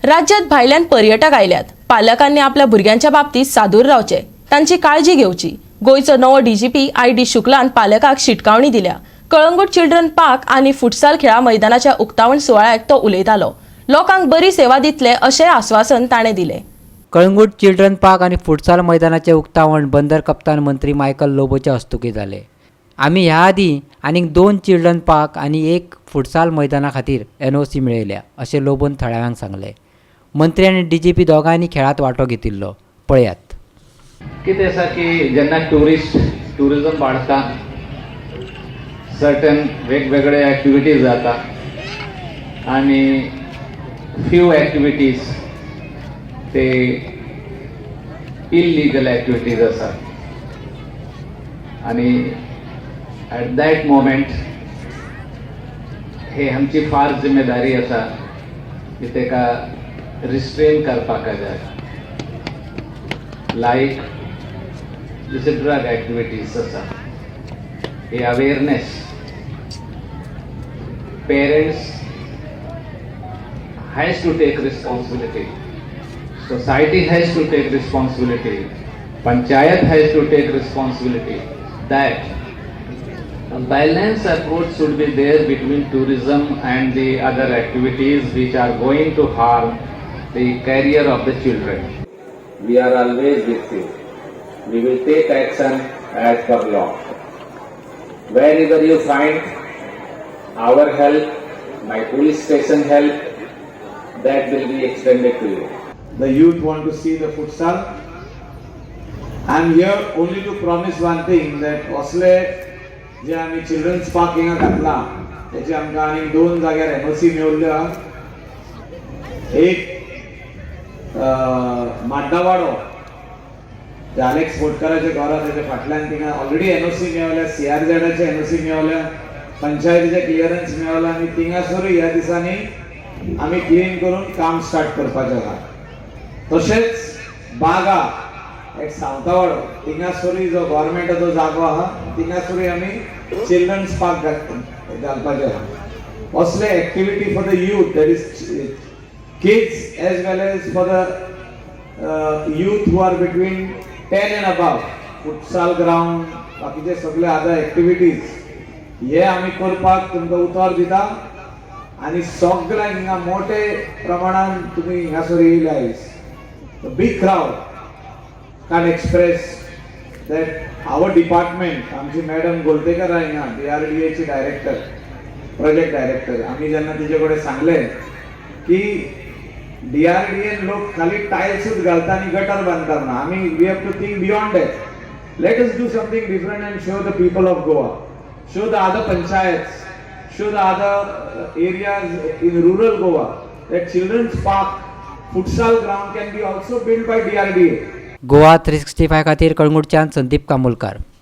राज्यात भायल्यान पर्यटक आयल्यात. पालकांनी आपल्या भुरग्यांच्या बाबतीत सादूर रावचे, तांची काळजी घेवची. गोंयचो नवो डीजीपी आय.डी. शुक्लान पालकांक शिटकावणी दिल्या. कळंगूट चिल्ड्रन पार्क आनी फुटसाल खेळा मैदानाच्या उक्तावण सुवाळ्याक तो उलयतालो. लोकांक बरी सेवा दितले अशें आस्वासन ताणें दिलें. कळंगूट चिल्ड्रन पार्क आनी फुटसाल मैदानाचें उक्तावण बंदर कप्तान मंत्री मायकल लोबोच्या हस्तुकीं जालें. आमी ह्या आदीं आनीक दोन चिल्ड्रन पार्क आनी एक फुटसाल मैदाना खातीर एनओसी मेळयल्या अशें लोबोन थळाव्यांक सांगलें. मंत्री आनी डीजीपी दोगांयनी खेळांत वांटो घेतिल्लो. पळयात. कितें आसा की जेन्ना ट्युरिस्ट ट्युरिजम वाडटा, सर्टन वेगवेगळे एक्टिविटीज जाता आनी फ्यू एक्टिविटीज ते इलिगल एक्टिविटीज आसात आनी ॲट that moment हे आमची फार जिम्मेदारी आसा की ताका रिस्ट्रेन करपाक जाय. लायक जशे ड्रग एक्टिविटीज आसा, हे awareness parents has to take responsibility, society has to take responsibility, panchayat has to take responsibility, that a balanced approach should be there between tourism and the other activities which are going to harm the career of the children. We are always with you. We will take action as per law. Wherever you find our help, my police station help, that will be extended to you. The youth want to see the futsal. I am here only to promise one thing, that असले जे आमी children's park हिंगा घातला, तेचे आमकां आनीक दोन जाग्यार NOC मेवल्ल्यो आहा. एक माड्डावाडो, ते आलेक्स बोटकाराच्या घरा तेच्या फाटल्यान, थिंगा ऑलरेडी एनओसी मेवल्या, सीआरझेडाचे एनओसी मेवल्या, पंचायतीचे क्लियरन्स मेवला आनी थिंगासरूय ह्या दिसांनी आमी क्लीन करून काम स्टार्ट करपाचें आसा. तशेंच बागा एक सावतावाडो, थिंगासरूय जो गव्हर्मेंटाचो जागो आहा, थिंगासरूय आमी चिल्ड्रन्स पार्क घालपाचें आहा. असले activity for the youth, that is kids as well as for the youth who are between 10 and above, futsal ground, बाकीचे सगळे अदर एक्टिविटीज हे आमी करपाक तुमकां उतर दिता. आनी सगळ्यांक हिंगा मोठे प्रमाणान तुमी हिंगासर येयले आयज. Big crowd can express that our department, आमची मॅडम गोलतेकर आहा हिंगा, डीआरडीएची डायरेक्टर, प्रोजेक्ट डायरेक्टर, आमी जेन्ना तिचे कडेन सांगलें की डीआरडीएन लोक खाली टायल्सूच घालता आनी गटर बांदतात ना, आमी we have to think beyond that. Let us do something different and show the people of Goa, show the other panchayats, show the other areas in rural Goa that children's park, futsal ground can be also built by DRDA. Goa 365 खातीर कळंगूटच्यान संदीप कामोलकार.